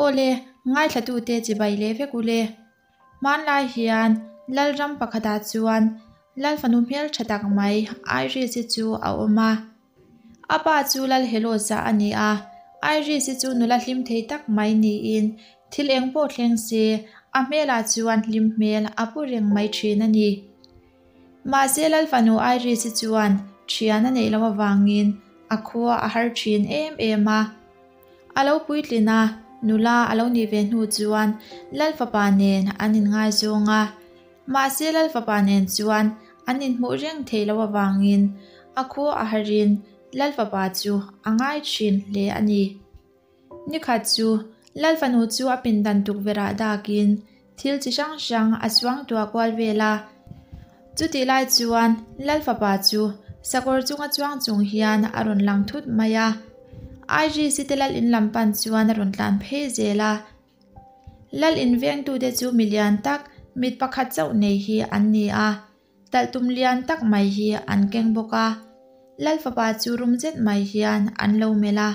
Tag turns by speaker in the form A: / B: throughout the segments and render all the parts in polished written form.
A: Aw le, ngaithlatute chibai leh vek u le. Hmanlai hian Lalram pakhatah chuan Lal fanu hmeltha tak mai Iris-i chu a awm a. A pa chu Lal Helosa a ni a, Iris-i chu nula hlim thei tak mai niin thil eng pawh thleng se a hmelah chuan hlim hmel a pu reng mai thin a ni. Mahse Lal fanu Iris-i chuan thian a neih loh avangin a khua a har thin em em a. A lo puitlin a, nula a lo nih ve hnu chuan Lal fapa nen an inngaizawng a. Mahse Lal fapa nen chuan an inhmuh reng theih loh avangin a khua a harin Lal fapa chu a ngai thin hle a ni. Nikhat chu Lal fanu chu a pindan tukverh ah dakin thil chi hrang hrang a suangtuah kual vel a. Chutih lai chuan Lal fapa chu sakawr chunga chuang chung hian a rawn lang thut mai a. Iris-i te lal in lam pan chuan a rawn tlan phei zel a. Lal in vengtute chu mi lian tak, mit pakhat chauh nei hi an ni a. Talhtum lian tak mai hi an keng bawk a. Lal fapa chu rum zet mai hian an lo melh a.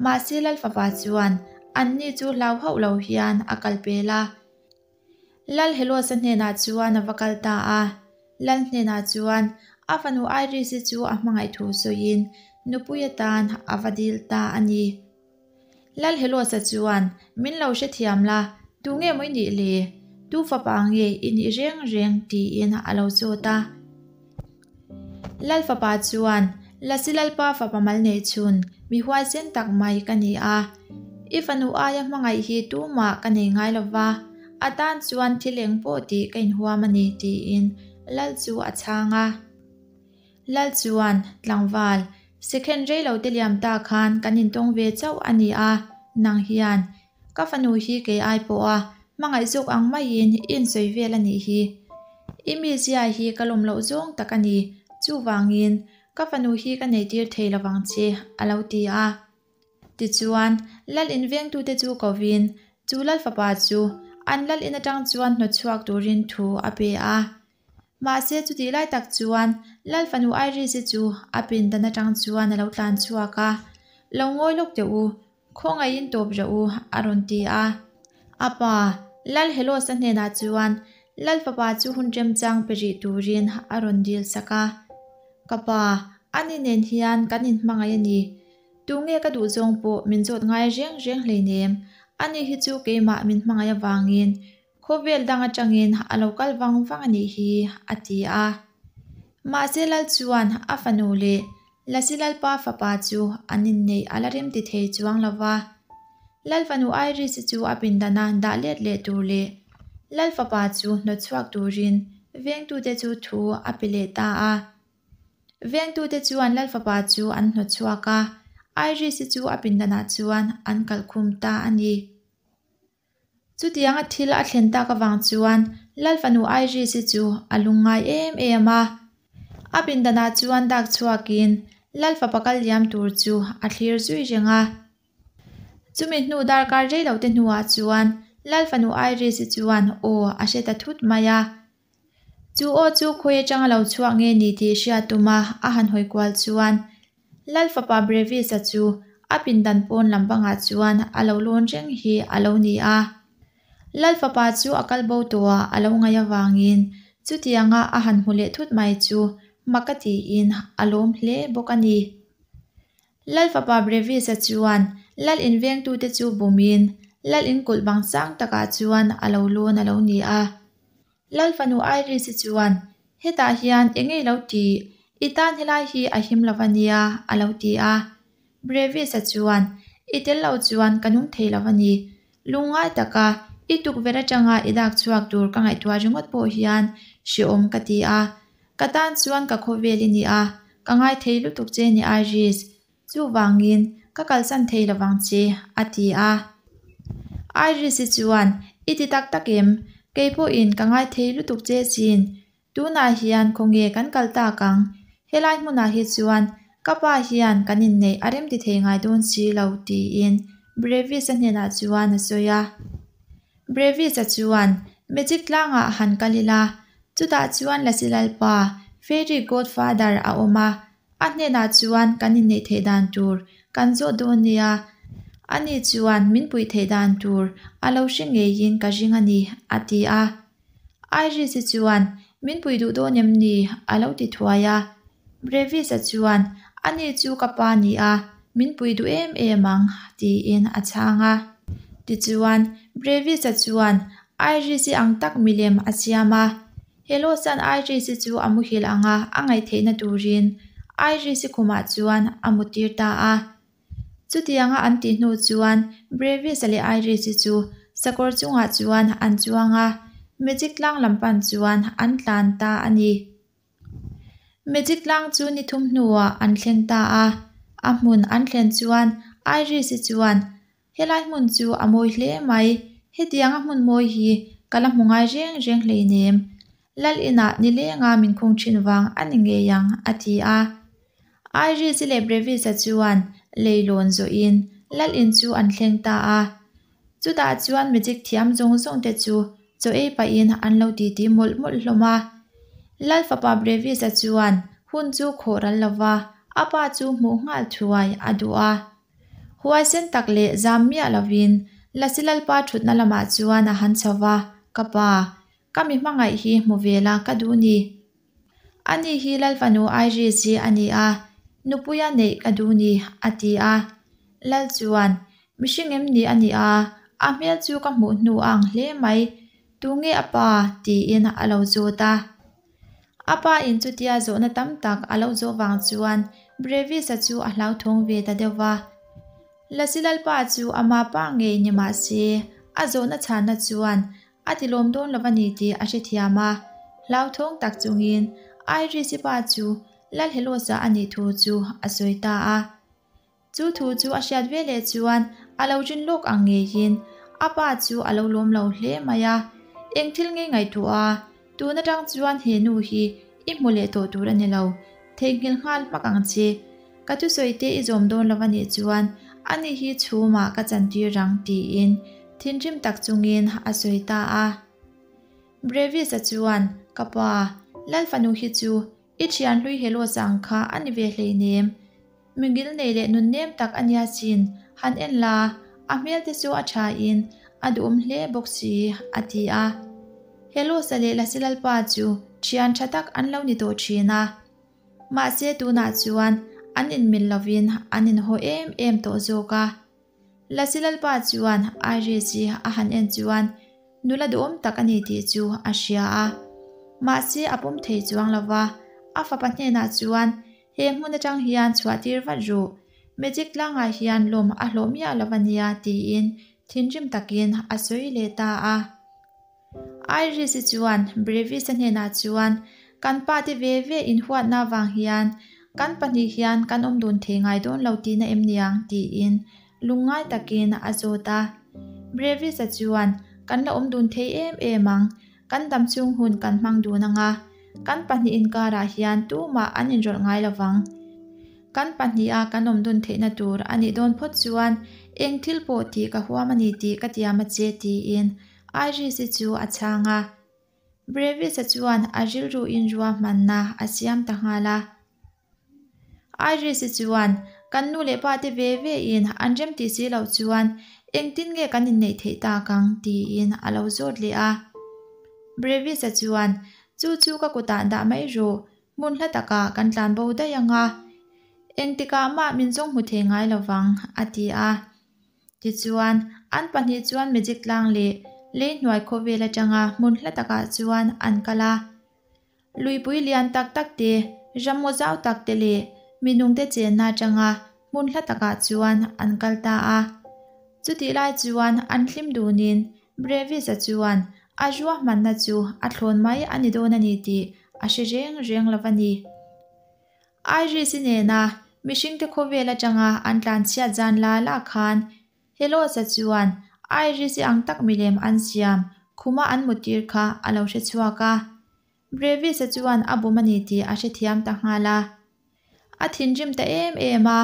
A: Mahse Lal fapa chuan anni chu hlau hauh lo hian a kal pel a. Lal Helosa hnenah chuan a va kal ta a. Lal hnenah chuan a fanu Iris-i chu a hmangaih thu sawiin nupui atan a va dil ta a ni. Lal Helosa chuan, Min lo hrethiam la, tu nge maw i nih le? Tu fapa nge i nih reng reng? tiin a lo zawt a. Lal fapa chuan, Lasi Lalpa fapa mal nei chhun, mi huaisen tak mai ka ni a. I fanu aia hmangaih hi tumah ka nei ngai lo va, a tan chuan thil eng pawh tih ka inhuam a ni, tiin Lal chu a chhang a. Lal chuan, Tlangval, Sekhen rei lo te liam ta khan kan intawng ve chauh a ni a, nang hian ka fanu hi kei ai pawh a hmangaih zawk ang maiin i insawi vel a nih hi. I mizia hi ka lawm loh zawng tak a ni, chuvangin ka fanu hi ka neitir thei lovang che, a lo ti a. Tichuan, lal invengtute chu kovin, chu lal fapa chu an lal in atang chuan hnawtchhuak turin thu a pe a. Mahse, chutih lai tak chuan Lal fanu Iris-i chu a pindan atang chuan a lo tlan chhuak a, Lo ngawi lawk teh u, khawngaihin tawp rawh u, a rawn ti a. A pa, Lal Helos-a hnenah chuan Lal fapa chu hun remchang pe rih turin a rawn dil sak a. Ka pa, ani nen hian kan inhmangaih a ni. Tunge ka duh zawng pawh min zawt ngai reng reng hleinem, ani hi chu keimah min hmangaih avangin Khawvel dang atangin a lo kal vang vang a nih hi, a ti a. Mahse Lal chuan a fanu leh Lasi Lalpa fapa chu an inneih a la remti thei chuang lo va. Lal fanu Iris-i chu a pindana dah let leh tur leh Lal fapa chu hnawtchhuak turin vengtute chu thu a pe leh ta a. Vengtute chuan Lal fapa chu an hnawtchhuak a, Iris-i chu a pindanah chuan an kalkhum ta a ni. Chutianga thil a thlen tak avang chuan Lal fanu Iris-i chu a lungngai em em a. A pindanah chuan dak chhuakin Lal fapa kal liam tur chu a thlir zui reng a. Chumi hnu darkar rei lo te hnuah chuan Lal fanu Iris-i chuan aw a hre ta thut mai a. Chu aw chu khawi atanga lo chhuak nge ni tih hriat tuma a han hawi kual chuan Lal fapa Brevis-a chu a pindan pawn lam bangah chuan a lo lawn reng hi a lo ni a. Lal fapa chu a kal bo tawhah a lo ngaih avangin chutianga a han hmu leh thut mai chu mak a tiin a lawm hle bawk a ni. Lal fapa Brevis-a chuan Lal invengtute chu bumin Lal inkulh bang sang takah chuan a lo lawn a lo ni a. Lal fanu Iris-i chuan, Hetah hian eng nge i lo tih? I tan helai hi a him lo a nia, a lo ti a. Brevis-a chuan, I tel lo chuan ka nung thei lo a ni. Lungngai taka i tukverh atanga i dak chhuak tur ka ngaihtuah ringawt pawh hian hrehawm ka ti a. Ka tan chuan ka khawvel i ni a, ka ngai thei lutuk che ni Iris. Chuvangin, ka kalsan thei lovang che, a ti a. Iris-i chuan, I ti tak tak em? Kei pawhin ka ngai thei lutuk che chin. Tunah hian khawnge kan kal tak ang? Helai hmunah hi chuan ka pa hian kan inneih a remti thei ngai dawn si lo, tiin Brevis-a hnenah chuan a sawi a. Brevis-a chuan, Magic tlangah han kal ila, chutah chuan Lasi Lalpa, Fairy Godfather a awm a, A hnenah chuan kan inneih theih dan tur kan zawh dawn nia. Ani chuan min puih theih dan tur a lo hre ngeiin ka ring a ni, a ti a. Iris-i chuan, Min pui duh dawn em ni? a lo ti thuai a. Brevis-a chuan, Ani chu ka pa ni a, min pui duh em em ang, tiin a chhang a. Tichuan, Brevis-a chuan Iris-i ang tak milem a siam a. Helos-a'n Iris-i chu a muhil ang a, a ngaihtheihna turin Iris-i khumah chuan a mutir ta a. Chutianga an tih hnu chuan Brevis-a leh Iris-i chu sakawr chungah chuan an chuang a, Magic tlang lam pan chuan an tlan ta a ni. Magic tlang chu ni thum hnuah an thleng ta a, a hmun an thlen chuan Iris-i chuan, Helai hmun chu a mawi hle mai, hetianga hmun mawi hi ka la hmu ngai reng reng hleinem. Lal inah nilenga min khung thin vang a ni ngei ang, a ti a. Iris-i leh Brevis-a chuan leilawn zawhin Lal in chu an thleng ta a. Chutah chuan magic thiam zawng zawng te chu chaw ei pahin an lo titi mawlh mawlh hlawm a. Lal fapa Brevis-a chuan hun chu khawh ral lova a pa chu hmuh nghal thuai a duh a. Huaisen tak leh zam miah lovin Lasi Lalpa thutna lamah chuan a han chho va, Ka pa, Ka mi hmangaih hi hmu ve la ka duh ni. Ani hi Lalfanu Iris hi a ni a, nupuia neih ka duh ni, a ti a. Lal chuan, Mihring em ni a ni a, a hmel chu ka hmuh hnu a ang hle mai, tunge a pa? tiin a lo zawt a. A pa in chutia zawhna tam tak a lo zawh vang chuan Brevis-a chu a hlauthawng ve ta deuh va. Lasi Lalpa chu ama pa ngei ni mah se, a zawhna chhanna chuan A ti lawm dawn lo a ni tih a hrethiam a, hlauthawng tak chungin Iris-i pa chu Lalhelosa a nih thu chu a sawi ta a. Chu thu chu a hriat veleh chuan a lo rin lawk ang ngeiin a pa chu a lo lawm lo hle mai a, Eng thil ngei ngaihtuah a, tun atang chuan he nu hi i hmu leh tawh tur a ni lo, theihnghilh nghal hmak ang che. Ka thusawi te i zawm dawn lo a nih chuan ani hi chhumah ka chantir ang tiin thinrim tak chungin a sawi ta a. Brevis-a chuan, Ka pa, Lal fanu hi chu i thian hlui Helos ang kha a ni ve hleinem. Mingil nei leh nun nem tak a nia sin, han en la, a hmel te chu a thain a duhawm hle bawk si, a ti a. Helos-a leh Lasi Lalpa chu thian tha tak an lo ni tawh thin a. Mahse tunah chuan an inmil lovin an inhaw em em tawh zawk a. Lasi Lalpa chuan Iris-i a han en chuan nula duhawm tak a ni tih chu a hria a. Mahse a pawm thei chuang lo va, a fapa hnenah chuan he hmun atang hian chhuah tir vat ruh, magic tlangah hian lawm a hlawh miah lo a nia tiin thinrim takin a sawi leh ta a. Iris-i chuan Brevis-a hnenah chuan, Kan pate ve ve inhuatna avang hian kan pahnih hian kan awm dun thei ngai dawn lo tihna em niang? tiin lungngai takin a zawt a. Brevis-a chuan, Kan la awm dun thei em em ang, kan dam chhung hun kan hmang dun ang a, kan pahnih inkarah hian tumah an inrawlh ngai lo vang. Kan pahniha kan awm dun theihna tur a nih dawn phawt chuan eng thil pawh tih ka huam a ni tih ka tiam a che, tiin Iris-i chu a chhang a. Brevis-a chuan a rilru in ruahmanna a siam ta nghal a. Iris-i chuan, Kan nu leh pa te ve ve in an rem tih si loh chuan engtin nge kan inneih theih tak ang? tiin a lo zawt leh a. Brevis-a chuan, Chu chu ka kutah dah mai ru, hmun hla takah kan tlan bo daih ang a, engtikah mah min zawng hmu thei ngai lo vang, a ti a. Tichuan, an pahnih chuan Magic tlang leh lei hnuai khawvel atanga hmun hla takah chuan an kal a. Luipui lian tak tak te, ramngaw zau tak te leh minungte chenna atanga hmun hla takah chuan an kal ta a. Chutih lai chuan an hlim dunin Brevis-a chuan a ruahmanna chu a thlawn mai a ni dawn a ni tih a hre reng reng lo a ni. Iris-i nena mihringte khawvel atanga an tlanchhiat zan la la khan Helos-a chuan Iris-i ang tak milem an siam khuma an muttir kha a lo hre chhuak a. Brevis-a chuan a bum a ni tih a hrethiam ta nghal a. A thinrim ta em em a,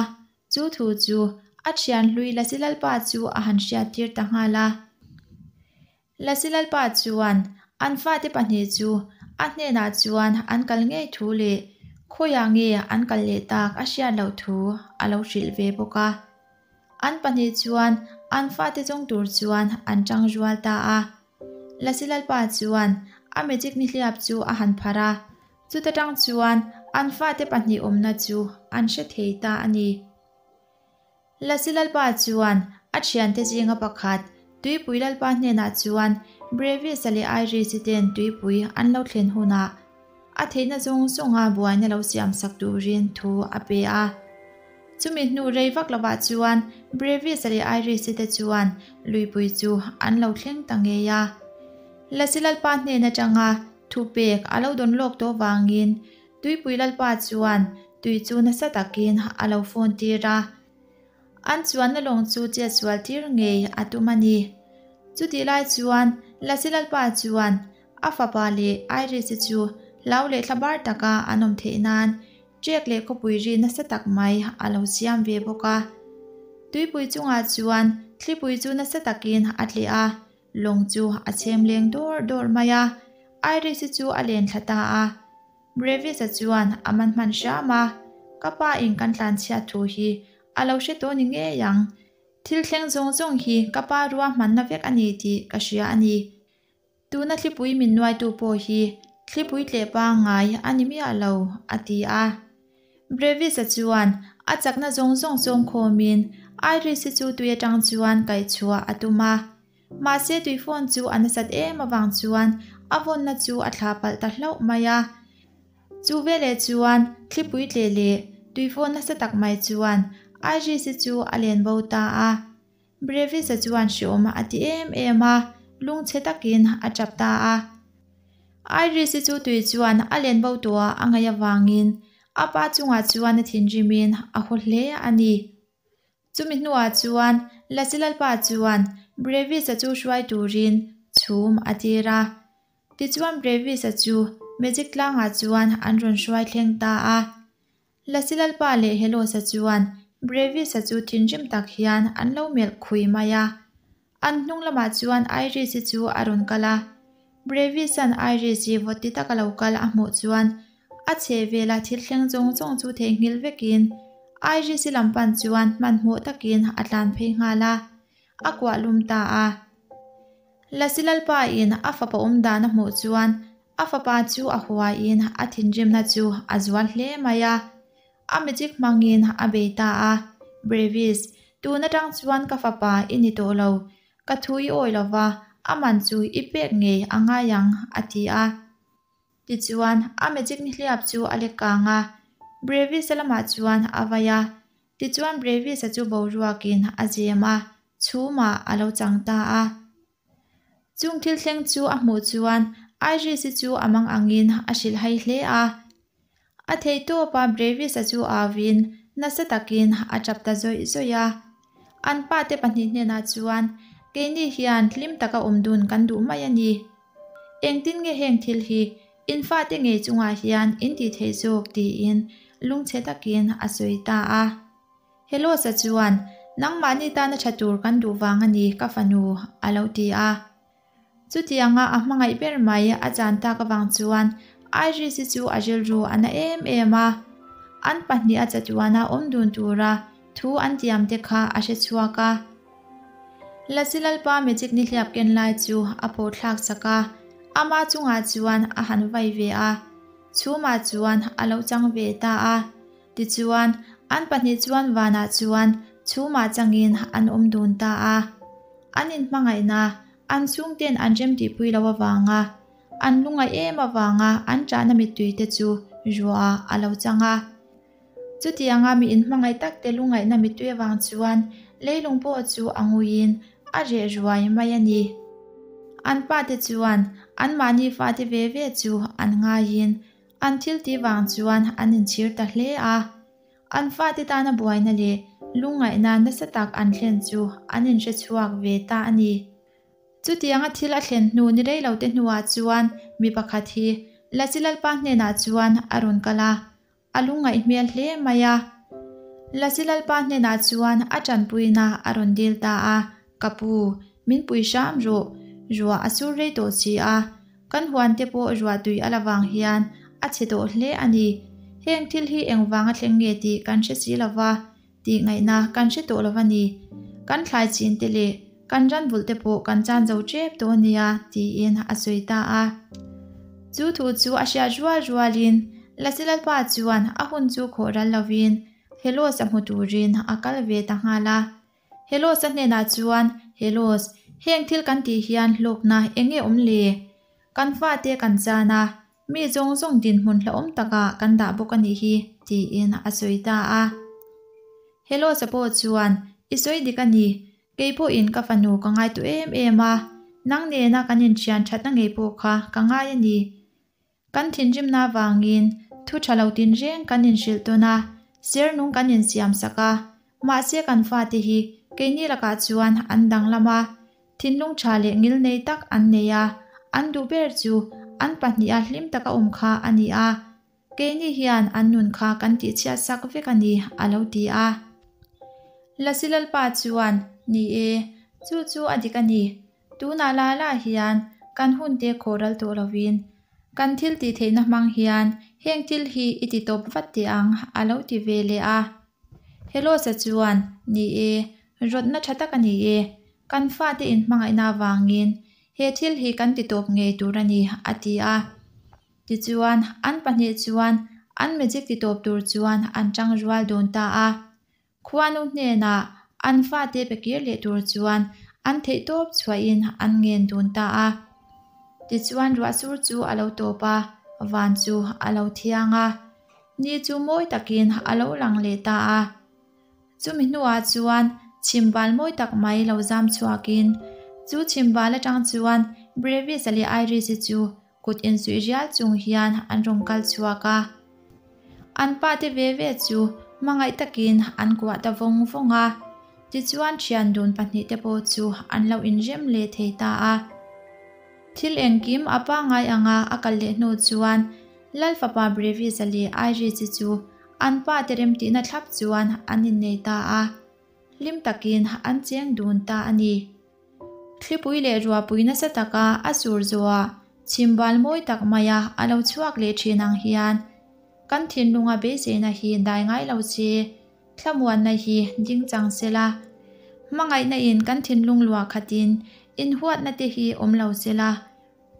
A: chu thu chu a thian hlui Lasi Lalpa chu a han hriattir ta nghal a. Lasi Lalpa chuan an fate pahnih chu a hnenah chuan an kal ngei thu leh khawiah nge an kal leh tak a hriat loh thu a lo hrilh ve bawk a. An pahnih chuan an fate zawng tur chuan an tang rual ta a. Lasi Lalpa chuan a magic nihliap chu a han pharh a, chuta tang chuan an fate pahnih awmna chu an hre thei ta a ni. Lasi Lalpa chuan a thiante zinga pakhat Tuipui Lalpa hnenah chuan Brevis-a leh Iris-i ten tuipui an lo thlen hunah a theihna zawng zawnga buaina lo siam sak turin thu a pe a. Chumi hnu rei vak lovah chuan Brevis-a leh Iris-i te chuan luipui chu an lo thleng ta ngei a. Lasi Lalpa hnen atanga thupek a lo dawn lawk tawh vangin Tuipui Lalpa chuan tui chu nasa takin a lo fawn tir a. An chuanna lawng chu chet sual tir ngei a tum a ni. Chutih lai chuan Lasi Lalpa chuan a fapa leh Iris-i chu hlau leh thla bar taka an awm theih nan ṭek leh khawpui ri nasa tak mai a lo siam ve bawk a. Tuipui chungah chuan thlipui chu nasa takin a tleh a, lawng chu a chhem leng dawr dawr mai a. Iris-i chu a len thla ta a. Brevis-a chuan a man hman hram a, Ka pa in kan tlanchhiat thu hi a lo hre tawh ni ngei ang. Thil thleng zawng zawng hi ka pa ruahmanna vek a ni tih ka hria a ni. Tuna thlipui min nuaitu pawh hi thlipui tleh pangngai a ni miah lo, a ti a. Brevis-a chuan a chakna zawng zawng sawmkhawmin Iris-i chu tui atang chuan kaihchhuah a tum a. Mahse tui phone chu a nasat em avang chuan a vawnna chu a thlah palh ta hlauh mai a. Chu veleh chuan thlipui tleh leh tui phone nasa tak mai chuan Iris-i chu a len bo ta a. Brevis-a chuan hreawm a ti em em a, lungchhe takin a tap ta a. Iris-i chu tui chuan a len bo tawh a ngaih avangin a pa chungah chuan a thinrimin a haw hle a ni. Chumi hnuah chuan Lasi Lalpa chuan Brevis-a chu hruai turin chhum a tir a. Tichuan Brevis-a chu Magic tlangah chuan an rawn hruai thleng ta a. Lasi Lalpa leh Helos-a chuan Brevis-a chu thinrim tak hian an lo melh khui mai a. An hnung lamah chuan Iris-i chu a rawn kal a. Brevis-a'n Iris-i vawt ti taka lo kal a hmuh chuan a chheh vela thil thleng zawng zawng chu theihnghilh vekin Iris-i lam pan chuan hmanhmawh takin a tlan phei nghal a, a kuah lum ta a. Lasi Lalpa-in a fapa awm dan a hmuh chuan a fapa chu a huaiin a thinrimna chu a zual hle mai a. A magic hmangin a bei ta a, Brevis, tun atang chuan ka fapa i ni tawh lo, ka thu i awi lova, a man chu i pek ngei a ngai ang, a ti a. Tichuan, a magic nihliap chu a lek kang a, Brevis-a lamah chuan a vai a. Tichuan Brevis-a chu boruakin a zem a, chhumah a lo chang ta a. Chung thil thleng chu a hmuh chuan Iris-i chu a mang angin a hrilh hai hle a. A theihtawpa Brevis-a chu auin nasa takin a tap ta zawih zawih a. An pate pahnih hnenah chuan, Keini hian hlim taka awm dun kan duh mai a ni. Engtin nge heng thil hi in fate ngei chungah hian in tih theih zawk tiin lungchhe takin a sawi ta a. Helosa chuan, Nangmahni tana tha tur kan duh vang a ni, ka fanu, a lo ti a. Chutianga a hmangaih ber mai a chan tak avang chuan Iris-i chu a rilru a na em em a. An pahnih a chatuana awm dun tura thu an tiam te kha a hre chhuak a. Lasi Lalpa magic nihliap ken lai chu a pawh thlak sak a, ama chungah chuan a han vai ve a. Chhumah chuan a lo chang ve ta a. Tichuan, an pahnih chuan vanah chuan chhumah changin an awm dun ta a. An inhmangaihna, an chhungten an remtihpui loh avanga, an lungaih em avanga an ṭahna mittui te chu ruah a lo chang a. Chutianga mi inhmangaih takte lungaihna mittui avang chuan leilung pawh chu a nguiin a reh ruai mai a ni. An pate chuan anmahni fate ve ve chu an ngaiin An thil tih vang chuan an inchhir ta hle a. An fate tana buaina leh lungngaihna nasa tak an thlen chu an inhre chhuak ve ta a ni. Chutianga thil a thlen hnu ni rei lote hnuah chuan mi pakhat hi Lasi Lalpa hnenah chuan a rawn kal a, a lungngaih hmel hle mai a. Lasi Lalpa hnenah chuan a tanpuina a rawn dil ta a, Ka pu, min pui hram rawh, ruah a sur rei tawh si a, kan huan te pawh ruah tui a la vang hian a chhe tawh hle a ni. Heng thil hi engvanga thleng nge tih kan hre si lo va, tih ngaihna kan hre tawh lo va ni. Kan thlai chin te leh kan ran vulh te pawh kan chan zo tep tawh a nia, tiin a sawi ta a. Chu thu chu a hriat rual rualin Lasi Lalpa chuan a hun chu khawh ral lovin Helos-a hmu turin a kal ve ta nghal a. Helos-a hnenah chuan, Helos, heng thil kan tih hian hlawkna eng nge awm le? Kan fate kan chan a, mi zawng zawng dinhmun hlauhawm takah kan dah bawk a nih hi, tiin a sawi ta a. Helos-a pawh chuan, I sawi dik a ni, kei pawhin ka fanu ka ngai tawh em em a, nang nena kan inthian thatna ngei pawh kha ka ngai a ni. Kan thinrimna avangin thu tha lo tinreng kan inhrilh tawn a, ser nung kan insiam sak a, mahse kan fate hi keini lakah chuan an danglam a, thinlung tha leh ngil nei tak an nei a, an duh ber chu an pahniha hlim taka awm kha a ni a, keini hian an nun kha kan tihchhiat sak vek a ni, a lo ti a. Lasi Lalpa chuan, Ni e, chu chu a dik a ni. Tunah la la hian kan hunte khawh ral tawh lovin kan thil tih theihna hmang hian heng thil hi i ti tawp vat teh ang a lo ti ve leh a. Helosa chuan, Ni e, rawtna tha tak a ni e. Kan fate inhmangaihna avangin he thil hi kan ti tawp ngei tur a ni a ti a. Tichuan, an pahnih chuan an magic ti tawp tur chuan an tang rual dawn ta a. Khuanu hnenah an fate pe kir leh tur chuan an theihtawp chhuahin an ngen dun ta a. Tichuan ruahsur chu a lo tawp a, van chu a lo thiang a, ni chu mawi takin a lo lang leh ta a. Chumi hnuah chuan chhimbal mawi tak mai lo zam chhuakin chu chhimbal atang chuan Brevis-a leh Iris-i chu Kut insuih rial chung hian an rawn kal chhuak a, an pa te ve ve chu hmangaih takin an kuah ta vawng vawng a, tichuan thian dun pahnihte pawh chu an lo inrem leh thei ta a. Thil engkim a pangngai anga a kal leh hnu chuan Lal fapa Brevis-a leh Iris-i chu an pa te remtihna thlap chuan an innei ta a, hlim takin an cheng dun ta a ni. Thlipui leh ruahpui nasa taka a sur zawhah chhimbal mawi tak maia a lo chhuak leh thin ang hian kan thinlunga beiseina hi dai ngai lo che, thlamuanna hi ding chang sela. Hmangaihna in kan thinlung luah khatin inhuatna te hi awm lo sela.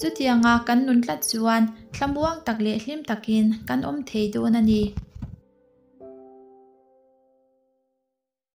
A: Chutianga kan nun tlat chuan thlamuang tak leh hlim takin kan awm thei dawn a ni.